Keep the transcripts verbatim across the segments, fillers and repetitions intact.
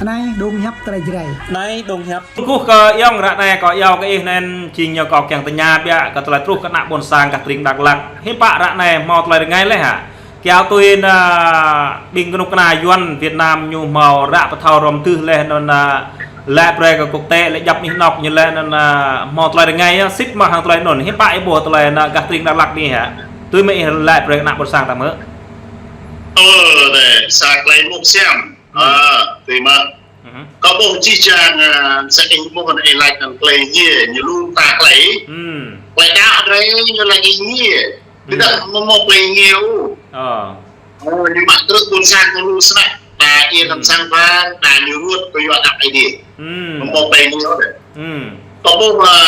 Anai dong hiăp tơlơi Jrai. Anai dong hiăp. Kơkuh kơ ayŏng ră anai kâo iâu kơ ih anŭn jing ñu kâo kiăng tơña biă kơ tơlơi truh kơ ană ƀôn sang gah tơring Dak Lak. Hiư̆m pă ră anai hmâo tơlơi rơngai laih hă? Kiăo tui anŭn ƀing kơnuk kơna Yuan Việt Nam ñu hmâo ră pơthâo hrŏm tơl laih anŭn, lĕ brơi kơ quốc tế lĕ djăp anih anŏk ñu laih anŭn, hmâo tơlơi rơngai yơh, sĭt mơ̆ hăng tơlơi anŭn. Hiư̆m pă ih ƀuh tơlơi anŭn gah tơring Dak Lak anai hă? Tui mơ̆ ih lĕ brơi kơ ană ƀôn sang ta mơ̆. Ơ, anai, sa tơlơi mŭk siam. Hmm. Ơ, tui mơ̆. Mhm. Kâo ƀuh jih jang, ơ, sa ih ƀuh anŭn ih laĭ anŭn tơlơi ngiê, ñu lu mơta tơlơi. Hmm. Tơlơi đaŏ drơi ñu laĭ ngiê. Hmm. Tơdah mơ̆ mơ̆ tơlơi ngiê ôh. Ơ. Ơ, ñu mă krư̆ ƀôn sang kơ lu snăk. Đa iê Hmm. năm sang ƀang, đa ñu ruăt kơ yua đăp Aê Diê. Hmm. Mơ̆ mơ̆ tơlơi ngiê ôh deh. Hmm. Kâo ƀuh, ơ,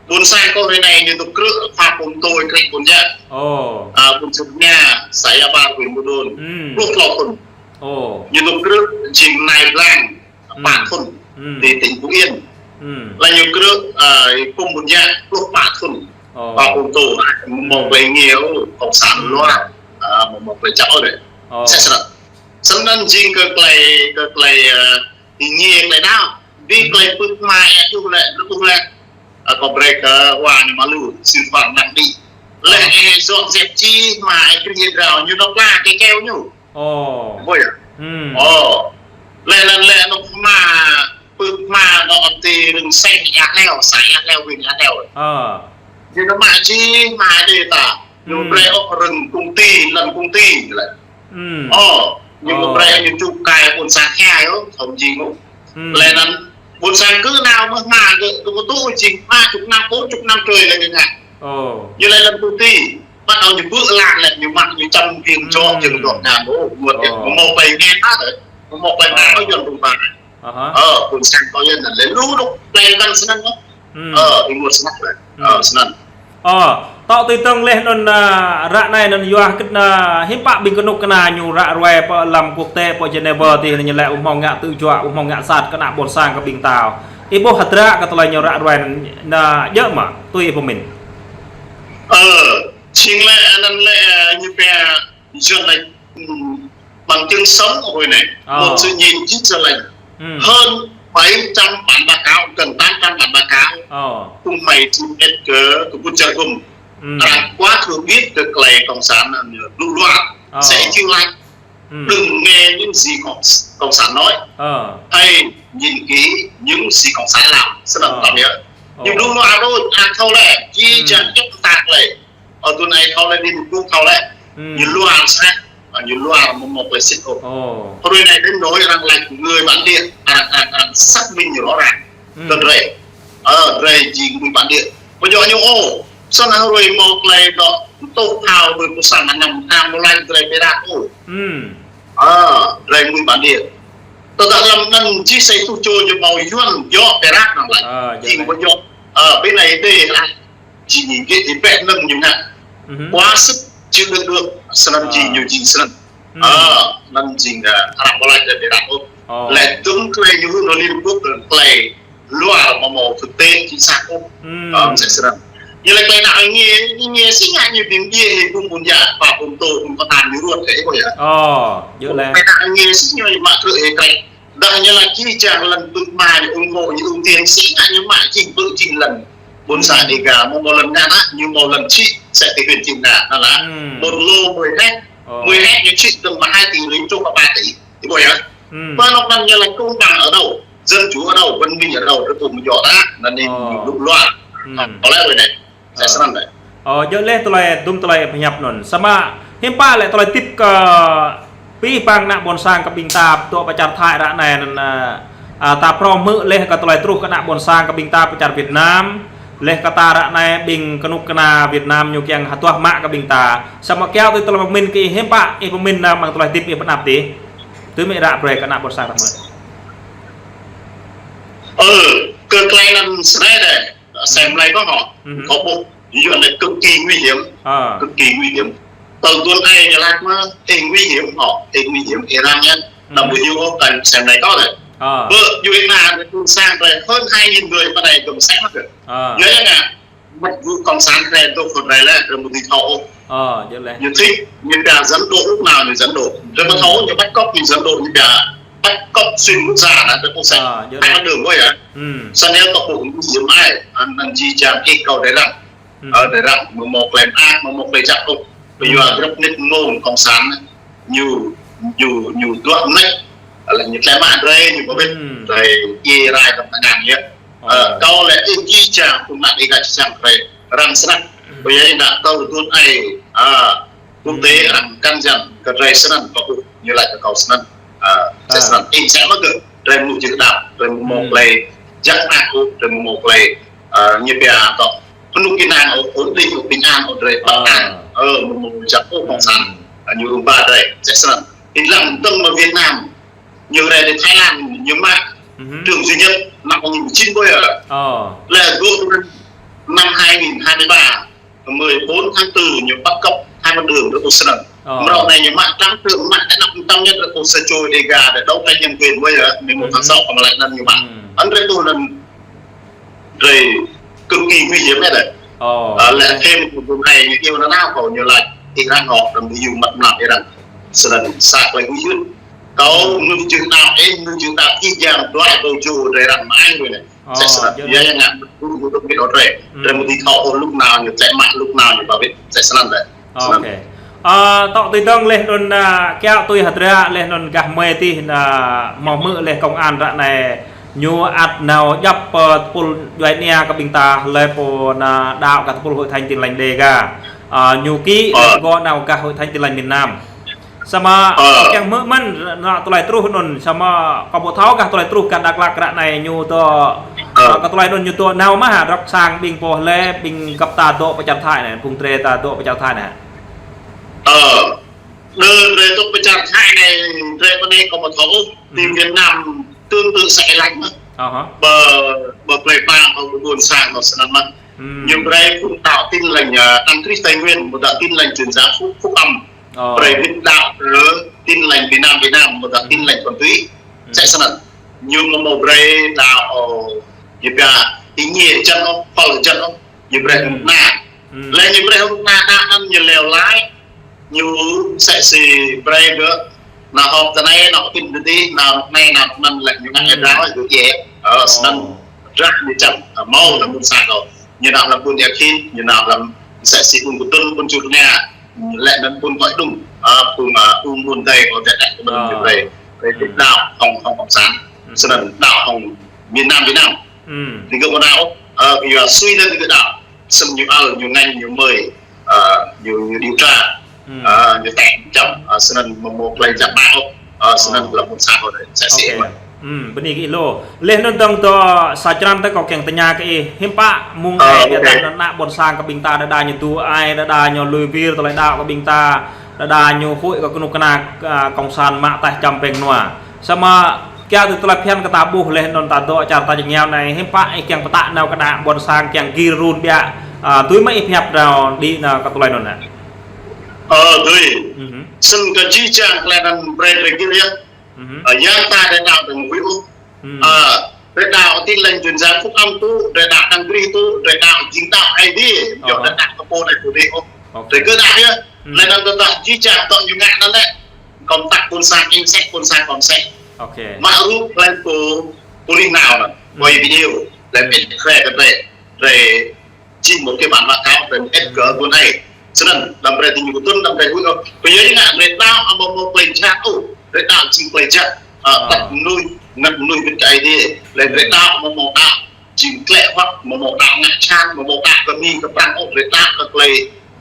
ƀôn sang kâo hrơi anai ñu dŏ krư̆ khua pô mơtô krĕč ƀôn Jă. Ơ. Ơ, ƀôn Sơnha, xã Ia Bar, huyện Buôn Đôn. Hmm. Pluh klâo thŭn. Ơ. Ñu dŏ krư̆ jing nai blang, Hmm. pă thŭn, Hmm. ti tỉnh Phú Yên. Hmm. Laih ñu krư̆, ơ, pô mơtô pluh pă thŭn. Ơ. Khua pô mơtô, mơ̆ mơ̆ Hmm. tơlơi ngiê ôh, cộng sản Hmm. luar, ơ, mơ̆ mơ̆ tơlơi čăp ôh deh. Ơ. Sĕ srăt. Snăn jing kơ tơlơi, kơ tơlơi, ơ, Ih ngiê tơlơi đaŏ. Bi Hmm. tơlơi pưk hma ia juh lĕ, lĕ ƀuh lĕ. Ơ, kâo brơi kơ wa ñu mă lu, sĭt ƀăng đăng đĭ. Lĕ Ơ. ih dŏ djep čih, hma ih krih drao, ñu nao pla kơ keo ñu. Ơ. Ƀuh yơh. Hmm. Ơ. Lĕ anŭn lĕ nao hma, pưk hma nao ăt ti rơ̆ng sĕ Ia Hleo, xã Ia Hleo, huyện Ia Hleo. Ơ. Ñu nao mă čih, hma dêh ta. Ñu Hmm. brơi ôh rơ̆ng công ty, lăn công ty lĕ. Hmm. Ơ, ñu Ơ. brơi ñu čuh kai ƀôn sang hai ôh, thâo jing ôh. Hmm. Lĕ anŭn ƀôn sang kơ nao mơ̆ hma kơ, kơ mơtô jing hma čuh năm, pô čuh năm trơi lĕ ñu ngă. Ơ. Ñu lĕ lăn công ty, bắt đầu ñu ƀuh lan lĕ ñu mă ñu čăm biêng čô Hmm. biêng dŏ ngăn ôh, mơ̆ Ơ. mơ̆ mơ̆ tơlơi ngiê ta deh. Mơ̆ mơ̆ tơlơi Ơ. đaŏ ôh Yuan ƀôn sang. Aha. Ơ, ƀôn sang kâo yơh anŭn lĕ lu dŏ tơlơi anŭn snăn ôh. Hmm. Ơ, ih mŭt snăk lĕ. Ơ, Hmm. snăn. Ơ, tŏ tui tơ̆ng laih anŭn, ơ, ră anai anŭn yua hơget anŭn hiư̆m pă ƀing kơnuk kơna ñu ră ruai pơ lăm quốc tế pơ Geneva tih anŭn ñu lĕ ƀu hmâo ngă tơjuă, ƀu hmâo ngă sat kơ ană ƀôn sang kơ ƀing ta. Ih ƀuh hơdră kơ tơlơi ñu ră ruai anŭn djơ̆ mơ̆, tui ih pơmĭn. Ơ, jing lĕ anŭn lĕ, ơ, ñu pia Yuan lĕ, ừm, bằng chứng sống hrơi anai. Ơ. Một sự nhìn chính sự lành. Ừm. Hơn bảy trăm bản báo cáo, gần tám trăm bản báo cáo. Ơ. Kơ hmei či mĕt kơ, kơ ƀut čar gum. Ừm. Arăng quá khứ biết kơ tơlơi cộng sản, ơ, lu luar. Ơ. Sẽ chịu lạnh. Ừm. Đừng nghe những gì cộng, cộng sản nói. Ơ. Hãy nhìn kỹ những gì cộng sản làm. Snăn Ơ. tăm yơh. Ơ. Ñu lu luar đôč, arăng thâo lĕ, jih Ừm. jang djŏp mơta tơlơi. Ơ, tui anai thâo lĕ, Liên Hợp Quốc thâo lĕ. Hmm. Ñu luar snăk, ơ, ñu luar mơ̆ mơ̆ tơlơi sĭt ôh. Ơ. Hrơi anai đến nỗi arăng laĭ người bản địa, arăng, arăng, arăng xác minh rõ ràng. Hmm. Kơ drei. Ơ, drei jing người bản địa. Ƀu djơ̆ ñu ôh. Snăn hrơi mơ̆ tơlơi dŏ tŭ thâo ƀơi pơsăn anăm hăng mơ̆ laĭ drei pơrăk ôh. Hmm. Ơ, drei người bản địa. Tơdah lăm anăn jih sa tŭ čô ñu hmâo Yuan djŏ pơrăk anăn laĭ. Ơ, djŏ Jing laih. Ƀu djơ̆. Ơ, ƀơi anai dêh lah. Jing ñu gĕt ih ƀĕ anŭn ñu ngă. Mhm. Quá sức chịu đựng được, snăn Ơ. jing ñu jing snăn. Hmm. Ơ, anŭn jing, ơ, arăng ƀu laĭ drei pơrăk ôh. Ơ. Lĕ dŭm tơlơi ñu hưn Liên Hợp Quốc, tơlơi luar mơ̆ mơ̆ thực tế chính xác ôh. Hmm. Ơ, msĕ snăn. Ñu lĕ tơlơi ană ngiê, ngiê si ngă ñu ƀing djai ƀing ƀôn djă, pă ƀôn tô, ƀôn pơtăn ñu ruăt kơ ih ƀuh yơh. Ơ, djơ̆ laih. Tơlơi ană ngiê si ñu mă krư̆ ih krĕč. Dah ñu laĭ jih jang lăn pưk hma ñu ung kô ñu ung tieng si ngă ñu mă jing pưk jing lăn. Ƀôn sang Hmm. Đêga mơ̆ mơ̆ lăn ngă ană, ñu mơ̆ lăn čih, sĕ ti huyện Cư M'gar, anŭn lah. Hmm. Một lô mười héc, Ơ. mười héc ñu čih tơ̆ng mă hai tỷ rưỡi truh kơ ba tỷ. Ih ƀuh yơh. Hmm. Pơ anŭn anăn ñu laĭ công bằng ở đâu, dân chủ ở đâu, văn minh ở đâu, rơtuh mơ̆ djŏ ta, anŭn anai Ơ. ñu lu luar. Hmm. Ơ, tơlơi ƀơi anai. Sĕ Ơ. snăn lĕ. Ơ, djơ̆ laih tơlơi, dŭm tơlơi pơhiăp anŭn. Samơ̆ hiư̆m pă lĕ tơlơi tip kơ pih pang ană ƀôn sang kơ ƀing ta dŏ pơ čar Thái ră anai anŭn, ơ, ơ, ta phrâo hmư̆ laih kơ tơlơi truh kơ ană ƀôn sang kơ ƀing ta pơ čar Việt Nam, laih kơ ta ră anai ƀing kơnuk kơna Việt Nam ñu kiăng hơduah mă kơ ƀing ta. Samơ̆ kiăo tui tơlơi pơmĭn kơ ih hiư̆m pă, ih pơmĭn anŭn mơ̆ng tơlơi tip ih pơanăp dih. Tui mơ̆ ih ră brơi kơ ană ƀôn sang ta hmư̆. Ơ, kơ tơlơi anŭn snei deh. Sem lai kâo hŏ. Mhm. Kâo ƀuh, Yuan lĕ cực kỳ nguy hiểm. Ơ. Cực kỳ nguy hiểm. Tơl tuan ai ñu laĭ mơ̆, ih nguy hiểm hŏ, ih nguy hiểm, ih răng yơh. Mhm. Năm ƀu hiu ôh, tơl sem lai kâo lĕ. Ơ. Ƀơi Yuan ană ƀôn sang lĕ hơn hai nghìn người pơ anai gum sem mơ̆ kơ. Ơ. Yua ya ngă, mă gŭ cộng sản lĕ, dŏ kơ drei lĕ, drei ƀu dưi thâo ôh. Ơ, djơ̆ laih. Ñu thĭ, ñu pia dẫn độ lúc nào ñu dẫn độ. Drei ƀu thâo, ñu bắt cóc ñu dẫn độ, ñu pia Ƀăt kŏp sĭn sa anŭn, tơ pô sĕ. Ơ, yơh. Hai con đường ƀơi yơh. Hm. Sa anai kâo pô yơh mă ai, anŭn, anŭn jih jang ih kâo đơi răng. Hm. Ơ, đơi răng, mơ̆ mơ̆ klei mơak, mơ̆ mơ̆ klei jăk ôh. Ƀơi yua, hm, grăp nit mơ̆ng cộng sản, ñu, ñu, ñu duah mơneč. Lĕ ñu klei mă drơi, ñu ƀu ƀĭt. Hm. Drơi, ih rai tơngan yơh. Ơ. Ơ, kâo lĕ ih jih jang, phung ană Dega jih jang drơi răng snăk. Hm. Ƀơi yua anŭn kâo tui ai, ơ, quốc tế, hm, arăng kăn jăn kơ drơi snăn, kâo ƀuh ñu laĭ kơ kâo snăn. Ơ, sĕ snăn, ih sĕ mă kơ drơi mơnuih jưh đăo, drơi mơ̆ mơ̆, hm, klei jăk mơak ôh, drơi mơ̆ mơ̆ klei, ơ, ñu pia tŏ, pơnuk kơnang ôh, ổn định ôh, bình an ôh, drơi, ơ, bất an. Ơ, mơ̆ mơ̆ jăk ôh, cộng sản, hm, ơ, ñu rŭng ba drơi, sĕ snăn. Ih lăng tơ̆ng mơ̆ Việt Nam, ñu rai đi Thái Lan, ñu mă, hm, trường duy nhất, năm một nghìn chín mươi ƀơi yơh. Ơ. Lĕ gơ̆ năm hai nghìn hai mươi ba, mười bốn tháng tư, ñu ƀăt kŏp hai con đường, rơkâo snăn. Ơ. Mrâo anai ñu mă trắng trợn, mă tơ anăp tơm ñĕt, rơkâo sa čô Dega để đấu tranh nhân quyền ƀơi yơh, mười một tháng sáu, hm, kâo mă laĭ anŭn ñu mă. Hm. Anŭn drơi tui anŭn drơi cực kỳ nguy hiểm yơh đơi. Ơ. Ơ, lĕ thêm kơ phung anai ñu iâu nanao kâo, ñu laĭ ih răng hŏ, đăm ƀu yua măt mlam ih răng. Snăn sa klei huĭ hyưt. Kâo, hm, mơnuih jưh đăo, ih mơnuih jưh đăo, ih jang duah kâo čô drơi răng mă ai lui anai. Ơ, sĕ snăn. Yơh, yơh, yơh, ngă, ñu, ñu dŏ ƀĭt ôh drơi. Hm. Drơi mơ̆ ih thâo ôh, lŭk nao ñu tlĕ mă, lŭk nao ñu ba ƀĭt, sĕ snăn đơi. Ơ, snăn. Ôkê. Ơ, tŏ tui dơ̆ng leh anŭn, ơ, kiaŏ tui hơdră leh anŭn gah mơi tih, ơ, hmâo hmư̆ leh công an ră anai ñu ăt nao djŏp, ơ, tơpul djuai ania kơ ƀing ta lĕ pô, ơ, đăo kơ tơpul Hội Thánh Tin Lành Dega. Ơ, ñu kĭ, ơ, gơ̆ nao gah Hội Thánh Tin Lành miền Nam. Samơ̆, ơ, kiăng hmư̆ mơ̆n, nă tơlơi truh anŭn, samơ̆ kâo ƀu thâo gah tơlơi truh gah Dak Lak ră anai ñu tŏ, ơ, ơ, kơ tơlơi anŭn ñu tŏ nao mơ̆ hă, rŏk sang ƀing pô lĕ, ƀing găp ta dŏ pơ čar Thái anai, phung drơi ta dŏ pơ čar Thái anai. Ơ, đơ drơi dŏ pơ čar Thái anai, drơi pơ anai kâo ƀu thâo ôh, hm, ti Việt Nam tương tự sẽ lạnh mơ̆. Ơ hă. Ƀơ, ƀơ plei pla, ƀơ ƀôn sang, ƀơ snăn mơ̆n. Hm. Ñu brơi phung đăo Tin Lành, ơ, Đấng Christ Tây Nguyên, ƀu đăo Tin Lành Truyền Giáo Phúc, Phúc Âm. Ơ. Brơi ƀĭt đăo kơ Tin Lành Việt Nam, Việt Nam, ƀu đăo Tin Lành thuần túy. Hm. Sĕ snăn. Ñu mơ̆ mơ̆ brơi đăo, ơ, ñu pia, ih ñe jăn ôh, păl jăn ôh. Ñu brơi, hm, hơ̆k na. Hm. Lĕ ñu brơi hơ̆k na, na anŭn ñu leo lai. Ñu sĕ si brơi gơ̆, nao họp tơ anai, nao pin tơ adih, nao anai, nao anŭn lĕ ñu ngă, hm, ih đăo, gơ̆ djĕ. Ơ, snăn. Ơ. Drah ñu čăm, ơ, hmâo, hm, lăm ƀôn sang kâo. Ñu nao lăm ƀôn Ea Khĭn, ñu nao lăm sĕ si ƀôn Kơtŭn, ƀôn Čư̆ Rơngia. Lĕ anŭn ƀôn Koi Đung, ơ, phung, ơ, phung ƀôn Tây kâo tĕt tĕt kơ ƀôn, ơ, ñu brơi. Brơi, hm, đăo hŏng, hŏng cộng sản. Hm. Snăn đăo hŏng miền Nam, miền Nam. Hm. Ti gơ̆ ƀu nao, ơ, ƀơi yua sui anai ti gơ̆ đăo. Snăn ñu ăl, ñu ngăn, ñu mơi, ơ, ñu, ñu điều tra. Hm. Ơ, ñu tĕ čăm, ơ, snăn mơ̆ mơ̆ klei jăk mơak ôh. Ơ, snăn, ơ, lăm ƀôn sang kâo đơi, sĕ si, ôkê, mơ̆n. Hm, bơni kơ ih lu. Leh anŭn dơ̆ng tŏ sa črăn tơ kâo kiăng tơña kơ ih. Hiư̆m pă mơ̆ng, ơ, ai, ôkê, biă dăp ană ƀôn sang kơ ƀing ta đơđa ñu tui ai, đơđa ñu lui wir tơlơi đăo kơ ƀing ta, đơđa ñu huĭ kơ kơnuk kơna, ơ, cộng sản mă taih čăm pĕng nua. Samơ̆ kiaŏ tui tơlơi phiăn kơ ta ƀuh leh anŭn ta dŏ čar ta jơngiao anai, hiư̆m pă ih kiăng pơtă nao kơ ană ƀôn sang kiăng gir run biă, ơ, tui mơ̆ ih pơhiăp nao đĭ nao kơ tơlơi anŭn hă? Ơ, tui. Hm. Snăn kơ jih jang klei anŭn brơi drơi gir yơh. Hm. Ơ, yang ta drơi đăo tơ mơ̆ huĭ ôh. Hm. Ơ, drơi đăo Tin Lành Truyền Giáo Phúc Âm tŭ, drơi đăo Đấng Christ tŭ, drơi đăo jing đăo Aê Diê, yua, ơ, drơi đăo kơ pô anai pô dih ôh. Ôkê. Drơi gơ̆ đăo yơh. Hm. Lĕ anŭn tơdah jih jang tŏ ñu ngă anŭn lĕ. Kâo pơtă ƀôn sang ih sĕ, ƀôn sang kâo sĕ. Ôkê. Mă rup lĕ pô, pô rih nao anŭn. Hm. Quay video, lĕ, hm, pĕ kre kơ drơi. Drơi jing một cái bản báo cáo về một cái, hm, cớ ƀôn ai. Snăn, đăm brơi ti ñu kơtŭn, đăm brơi huĭ ôh. Ƀơi yua ngă drơi đăo, amâo mơ̆ klei jăk ôh. Drơi đăo jing klei jăk. Ơ, ơ, tăp mơnuih, ngă mơnuih ƀĭt kơ Aê Diê. Lĕ drơi, hm, đăo, amâo mơ̆ đăo jing klĕ huăk, amâo mơ̆ đăo ngă čang, amâo mơ̆ đăo kơ mi kơ prăng ôh, drơi đăo kơ klei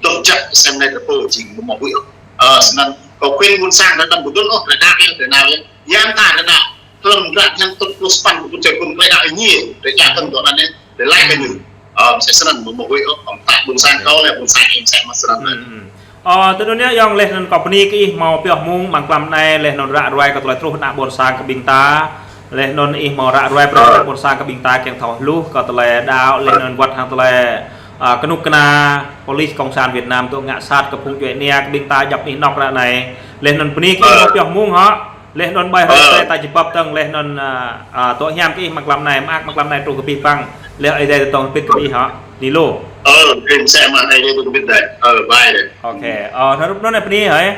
dŏ jăk sem anai tơ pô jing amâo mơ̆ huĭ ôh. Ơ, snăn, kâo khuyên ƀôn sang đăm kơtŭn ôh, drơi đăo yơh, drơi nao yơh. Yang ta drơi đăo, hlăm drah yang tŭt pluh sapăn kơ ƀôn čar kŭn klei đăo ih ñe, drơi đăo, hm, kơ dŏ anŭn yơh. Drơi laĭ kơ ñu. Ơ, msĕ snăn mơ̆ mơ̆ huĭ ôh, ƀôn sang kâo lĕ, ƀôn sang ih msĕ mă snăn. Hm, hm. Ơ, tui anŭn yơh, yŏng leh anŭn kâo bơni kơ ih hmâo pioh mơ̆ng mlam anai leh anŭn ră ruai kơ tơlơi truh ană ƀôn sang kơ ƀing ta. Leh anŭn ih hmâo ră ruai brơi, ơ, ană ƀôn sang kơ ƀing ta kiăng thâo hluh kơ tơlơi đăo, leh, ơ, anŭn wơ̆t hăng tơlơi, ơ, kơnuk kơna polis cộng sản Việt Nam tŭ ngă sat kơ phung djuai ania kơ ƀing ta djŏp anih anŏk ră anai. Leh anŭn bơni kơ ih, ơ, hmâo pioh mơ̆ng hŏ. Leh anŭn ƀơi, ơ, hrơi ta či pap tơ̆ng, leh anŭn, ơ, ơ, tŏ hiam kơ ih mlam anai, mơak mlam anai truh kơ abih bang. Leh Ơi Adai tơtông hơbĭt kơ ih hŏ. Bơni lu. Ơ, ih msĕ mă Ơi Adai tơtông hơbĭt đơi. Ơ, bye đơi. Ôkê. Ơ, anŭn rup anŭn bơni hơi.